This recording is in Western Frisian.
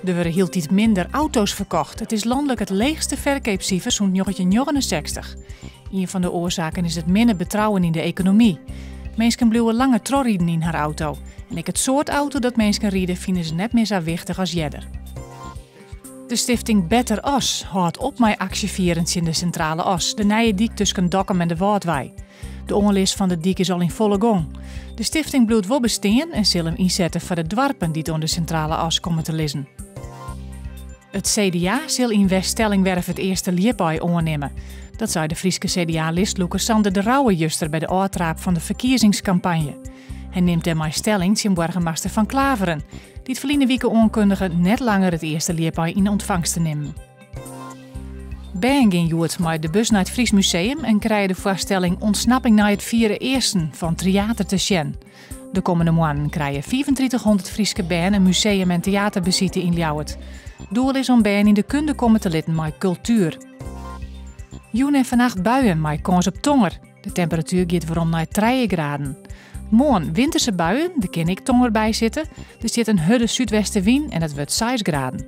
Der wurde hieltyd minder auto's ferkocht. It is lanlik it leechste ferkeapsifer sûnt 1969. Ien fan de oarsaken is it minne betrouwen yn de ekonomy. Minsken bliuwe langer trochriden yn har auto. En ek it soart auto dat minsken ride fine se net mear sa wichtich as earder. De stifting Better As hâldt op mei aksjefieren tsjin de Sintrale As, de nije dyk tusken Dokkum en de Wâldwei. De oanlis fan de dyk is al yn folle gong. De stifting bliuwt wol bestean en sil him ynsette foar de doarpen dy't oan de Sintrale As komme te lizzen. It CDA sil yn Weststellingwerf it earste ljipaai oannimme. Dat sei de Fryske CDA-listlûker Sander de Rouwe juster by de ôftraap fan de ferkiezingskampanje. Hy nimt dêrmei stelling tsjin boargemaster Van Klaveren, dy't ferline wike oankundige net langer it earste ljipaai yn ûntfangst te nimmen. Bern gean hjoed mei de bus nei it Fries Museum en krije de foarstelling Ontsnapping nei it Fiere Easten fan Tryater te sjen. De kommende moannen krije 3500 Fryske bern in museum en teaterbesite yn Ljouwert. Doel is om bern yn de kunde komme te litten mei kultuer. Jûn en fannacht buien mei kâns op tonger. De temperatuer giet werom nei 3 graden. Moarn winterse buien, der kin ek tonger by sitte. Der stiet in hurde súdwestewyn en it wurdt 6 graden.